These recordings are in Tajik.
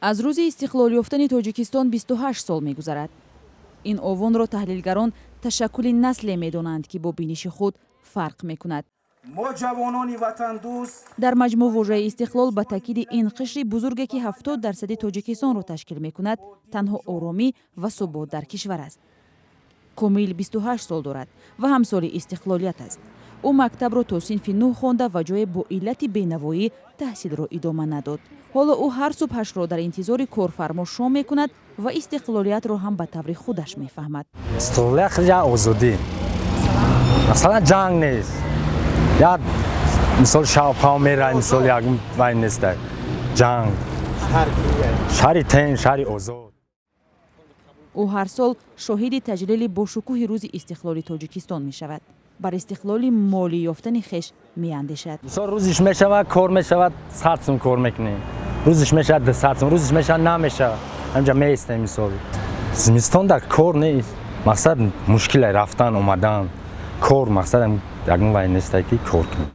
Аз рӯзи истиқлол ёфтани Тоҷикистон 28 сол мегузарад. Ин овонро таҳлилгарон ташаккули насле медонанд, ки бо биниши худ фарқ мекунад. Мо, ҷавонони ватандӯст, Дар маҷмӯъ, вожаи истиқлол, ба таъкиди ин қишри бузурге, ки 70% Тоҷикистонро ташкил мекунад, танҳо оромӣ ва субот дар кишвар аст. Комил 28 сол дорад ва ҳамсоли истиқлолият аст. Ӯ мактабро то синфи нӯҳ хонда ва ҷое бо иллати бенавоӣ таҳсилро идома надод. Ҳоло ӯ ҳар субҳашро дар интизори корфармо шом мекунад ва истиқлолиятро ҳам ба таври худаш мефаҳмад. Истиқлолият як озодӣ, масалан, ҷанг нест, як мисол шавқав мерай, мисол як вай нест, ҷанг, шаҳри тинч, шаҳри озод. Ӯ ҳар сол шоҳиди таҷлили бошукӯҳи Рӯзи истиқлоли Тоҷикистон мешавад, бар истиқлоли молӣ ёфтани хеш меандешад. Мисол, рӯзиш мешавад, кор мешавад, 100 сум кор мекунем, рӯзиш мешавад, 200 сум, рӯзиш мешавад, намешавад, ҳамҷа меистем. Мисол, зимистон дар кор нест, мақсад мушкиле рафтан омадан кор, мақсад ягон вай несте, ки кор кунем.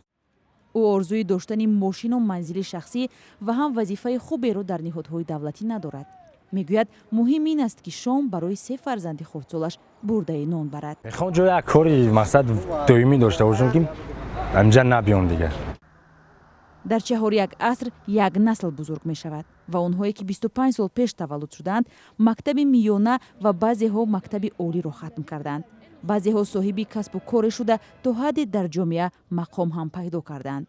Ӯ орзуи доштани мошину манзили шахсӣ ва ҳам вазифаи хуберо дар ниҳодҳои давлатӣ надорад. Мегӯяд, муҳим ин аст, ки шом барои се фарзанди хурдсолаш бурдаи нон барад. Мехоҳам ҷои як кори, мақсад, доимӣ дошта бошам, ки ҳамҷа набиём дигар. Дар чаҳоряк аср як насл бузург мешавад ва онҳое, ки 25 сол пеш таваллуд шудаанд, мактаби миёна ва баъзеҳо мактаби олиро хатм кардаанд. Баъзеҳо соҳиби касбу коре шуда, то ҳадде дар ҷомеа мақом ҳам пайдо кардаанд.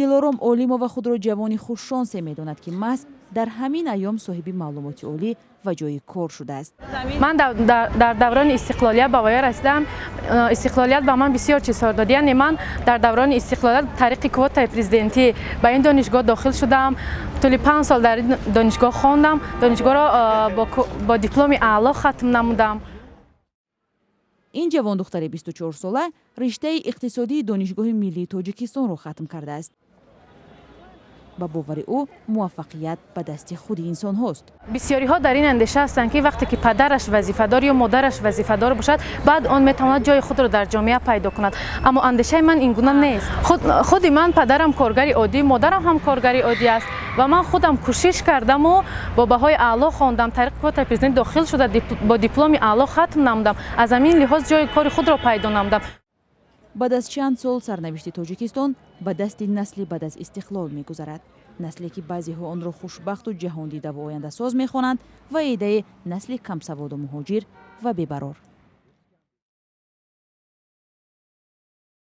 Дилором Олимова худро ҷавони хушшонсе медонад, ки маҳз дар ҳамин айём соҳиби маълумоти олӣ ва ҷойи кор шудааст. Ман дар даврони истиқлолият ба воя расидам. Истиқлолият ба ман бисёр чизҳо дод. Яъне ман дар даврони истиқлолият тариқи квотаи президентӣ ба ин донишгоҳ дохил шудам. Тӯли 5 сол дар ин донишгоҳ хондам, донишгоҳро бо дипломи аъло хатм намудам. Ин ҷавондухтари 24-сола риштаи иқтисодии Донишгоҳи миллии Тоҷикистонро хатм кардааст. Ба бовари ӯ, муваффақият ба дасти худи инсонҳост. Бисёриҳо дар ин андеша ҳастанд, ки вақте ки падараш вазифадор ё модараш вазифадор бошад, баъд он метавонад ҷои худро дар ҷомеа пайдо кунад. Аммо андешаи ман ин гуна нест. Худи ман, падарам коргари оддӣ, модарам ҳам коргари оддӣ аст ва ман худам кӯшиш кардаму бо баҳои аъло хондам, тариқи квотаи президент дохил шуда, бо дипломи аъло хатм намудам, аз ҳамин лиҳоз ҷои кори худро пайдо намудам. Баъд аз чанд сол сарнавишти Тоҷикистон ба дасти насли баъд аз истиқлол мегузарад, насле, ки баъзеҳо онро хушбахту ҷаҳондидаву ояндасоз мехонанд ва иддаи насли камсаводу муҳоҷир ва бебарор.